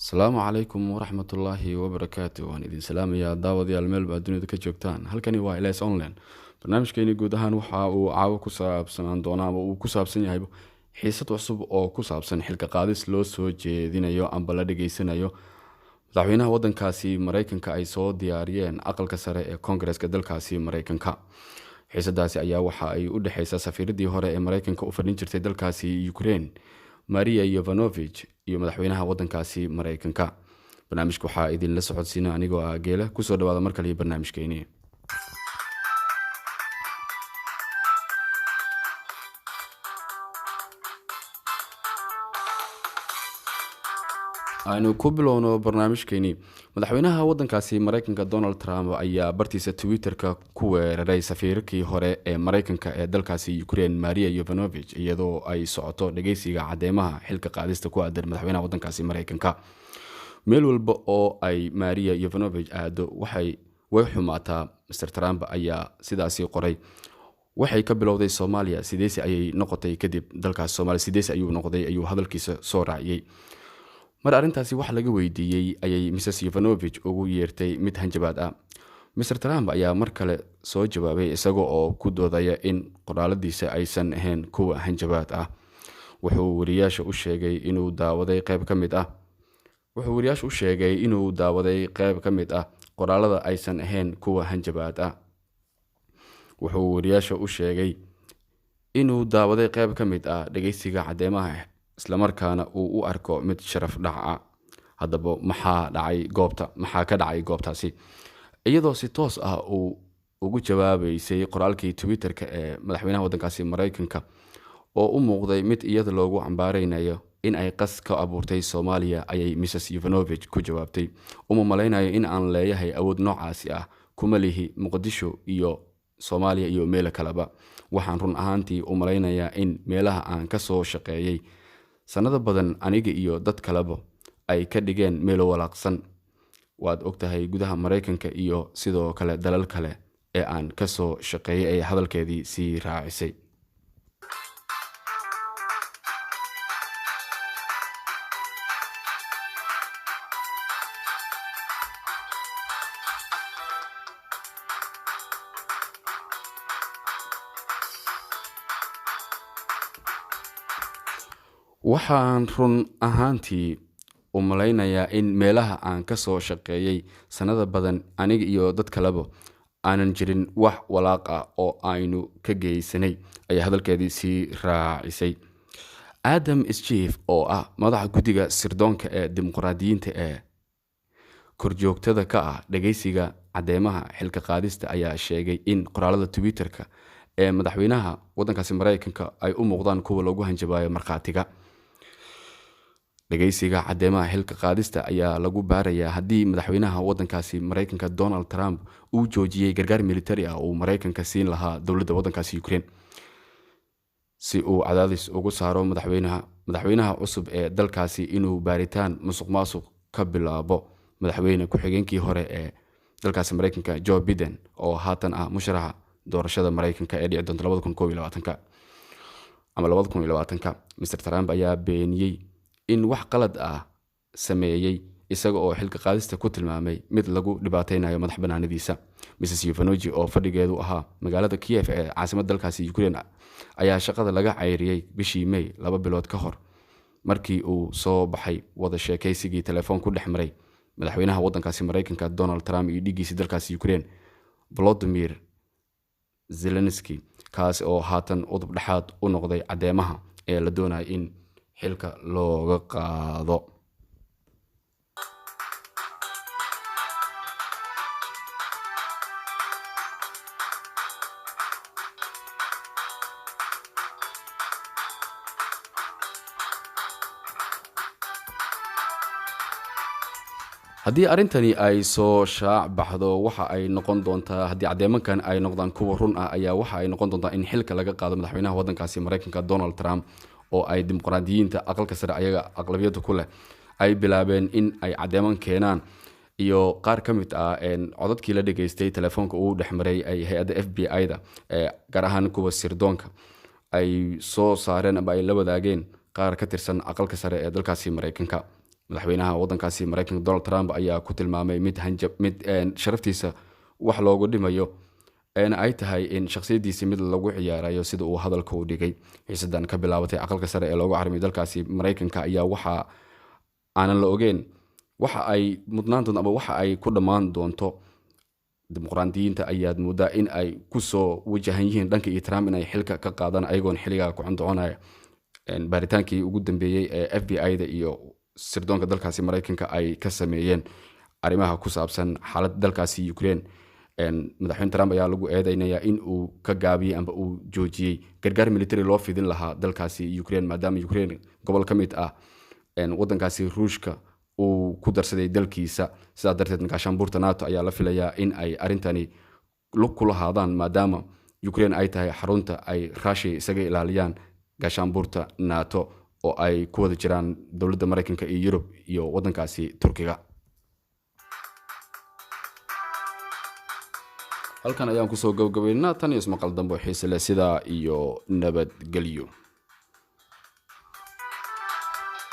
Asalaamu calaykum waraxmatullaahi wabarakaatu. Waan idin salaamayaa, daawadayaal, meel baa dunida ka joogtaan. Halkani waa Ilays Online. Barnaamijkeeni guud ahaan waxa uu caawo ku saabsanaan doona ama uu ku saabsan yahay xiisad cusub oo ku saabsan xilka qaadis loo soo jeedinayo amba la dhageysanayo madaxweynaha wadankaasi Mareykanka ay soo diyaariyeen aqalka sare ee Koongareeska dalkaasi Mareykanka. Xiisadaasi ayaa waxa ay u dhexeysaa safiiradii hore ee Mareykanka u fadhin jirtay dalkaasi Ukraine, Maria Yovanovich, iyo madaxweynaha wadankaasi Mareykanka. Barnaamijka waxaa idinla socodsiina anigoo ah Geela. Kusoo dhawaada mar kale barnaamijkeeni. Aynu ku bilowno barnaamijkeeni. Madaxweynaha wadankaasi Mareykanka Donald Trump ayaa bartiisa Twitter-ka ku weeraray safiirkii hore ee Mareykanka ee dalkaasi Ukraine, Maria Yovanovich, iyadoo ay socoto dhageysiga cadeymaha xilka qaadista ku aadan madaxweynaha wadankaasi Mareykanka. Meel walba oo ay Maria Yovanovich aado waxay way xumaataa, Mr Trump ayaa sidaasi qoray. Waxay ka bilowday Soomaaliya, sideesi ayay noqotay kadib dalkaas Soomaaliya sideesi ayuu noqday, ayuu hadalkiisa soo raaciyey. Mar arrintaasi wax laga weydiiyey ayay Mrs Yovanovich ugu yeertay mid hanjabaad ah. Mr Trump ayaa mar kale soo jawaabay isaga oo ku doodaya in qoraaladiisa aysan ahayn kuwa hanjabaad ah. Wuxuu wariyaasha u sheegay inuu daawaday qayb ka mid ah wuxuu wariyaasha u sheegay inuu daawaday qayb ka mid ah qoraalada aysan ahayn kuwa hanjabaad ah. Wuxuu wariyaasha u sheegay inuu daawaday qayb ka mid ah dhageysiga cadeymaha, islamarkaana uu u arko mid sharaf dhac ah. Haddaba maxaa dhacay goobta? Maxaa ka dhacay goobtaasi? Iyadoo si toos ah uu ugu jawaabeysay qoraalkii Twitter-ka ee madaxweynaha wadankaasi Mareykanka oo u muuqday mid iyada loogu cambaareynayo in ay qas ka abuurtay Soomaaliya, ayay Mrs Yovanovich ku jawaabtay: "Uma malaynayo in aan leeyahay awood noocaasi ah. Kuma lihi Muqdisho iyo Soomaaliya iyo meelo kaleba. Waxaan run ahaantii u malaynayaa in meelaha aan ka soo shaqeeyay sanado badan aniga iyo dad kaleba ay ka dhigeen meelo walaaqsan. Waad ogtahay, gudaha Mareykanka iyo sidoo kale dalal kale ee aan ka soo shaqeeyay," ay hadalkeedii sii raacisay. Waxaan run ahaantii u malaynayaa in meelaha aan ka soo shaqeeyay sanado badan aniga iyo dad kaleba aanan jirin wax walaaq ah oo aynu ka geysanay, ayaa hadalkeedii sii raacisay. Adam Schiff oo ah madaxa guddiga sirdoonka ee dimuqraadiyiinta ee korjoogtada ka ah dhageysiga cadeymaha xilka qaadista ayaa sheegay in qoraalada Twitter-ka ee madaxweynaha wadankaasi Mareykanka ay u muuqdaan kuwa lagu hanjabayo markhaatiga. Dhageysiga cadeymaha xilka qaadista ayaa lagu baarayaa haddii madaxweynaha wadankaasi Mareykanka Donald Trump uu joojiyey gargaar militari ah uu Mareykanka siin lahaa dowladda wadankaasi Ukraine si uu cadaadis ugu saaro madaxweynaha cusub ee dalkaasi inuu baaritaan musuq maasuq ka bilaabo madaxweyne ku-xigeenkii hore ee dalkaasi Mareykanka Joe Biden, oo haatan ah musharaxa doorashada Mareykanka ee dhici doonta 2021-ka ama 2020-ka. Mr Trump ayaa beeniyey in wax qalad ah sameeyey, isaga oo xilka qaadista ku tilmaamay mid lagu dhibaateynayo madax banaanadiisa. Mrs Yovanovich oo fadhigeedu ahaa magaalada Kiev ee caasimadda dalkaasi Ukraine ayaa shaqada laga cayriyey bishii May, 2 bilood ka hor markii uu soo baxay wada sheekaysigii telefoon ku dhex maray madaxweynaha wadankaasi Mareykanka Donald Trump iyo dhigiisii dalkaasi Ukraine Volodymyr Zelenski, kaas oo haatan udub dhexaad u noqday cadeymaha ee la doonayo in xilka looga qaado. Haddii arrintani ay soo shaac baxdo, waxa ay noqon doontaa, haddii cadeymankan ay noqdaan kuwa run ah, ayaa waxa ay noqon doontaa in xilka laga qaado madaxweynaha wadankaasi Mareykanka Donald Trump, oo ay dimuqraadiyiinta aqalka sare ayaga aqlabiyadda ku leh ay bilaabeen in ay cadeyman keenaan, iyo qaar ka mid ah codadkii la dhageystay telefoonka uu dhexmaray ay hay-adda FBI-da, gaar ahaan kuwa sirdoonka, ay soo saareen ama ay la wadaageen qaar ka tirsan aqalka sare ee dalkaasi Mareykanka. Madaxweynaha wadankaasi Mareykanka Donald Trump ayaa ku tilmaamay mid hanjab, mid sharaftiisa wax loogu dhimayo, eena ay tahay in shakhsiyadiisi mid lagu ciyaarayo, sida uu hadalka u dhigay. Xiisadan ka bilaabatay Aqalka Sare ee loogu carmiyay dalkaasi Mareykanka ayaa waxa aanan la ogeyn waxa ay mudnaan doonto ama waxa ay ku dhammaan doonto. Dimuqraadiyiinta ayaad moodaa in ay kusoo wajahan yihiin dhanka iyo Trump inay xilka ka qaadaan, ayagoon xilligaa ku candoconaya baaritaankii ugu dambeeyey ee FBI da iyo sirdoonka dalkaasi Mareykanka ay ka sameeyeen arrimaha ku saabsan xaaladda dalkaasi Ukraine. Madaxweyne Trump ayaa lagu eedeynayaa in uu ka gaabiyey amba uu joojiyey gargaar military loo fidin lahaa dalkaasi Ukraine, maadaama Ukraine gobol ka mid ah wadankaasi Ruushka uu ku darsaday dalkiisa. Sidaa darteed gaashaanbuurta NATO ayaa la filayaa in ay arrintani lug ku lahaadaan, maadaama Ukraine ay tahay xarunta ay Russia isaga ilaaliyaan gaashaanbuurta NATO oo ay ku wada jiraan dowladda Mareykanka iyo Yurub iyo wadankaasi Turkiga. Halkan ayaan kusoo gabagabaynaa tan iyo ismaqal dambo xiise leh, sidaa iyo nabadgelyo.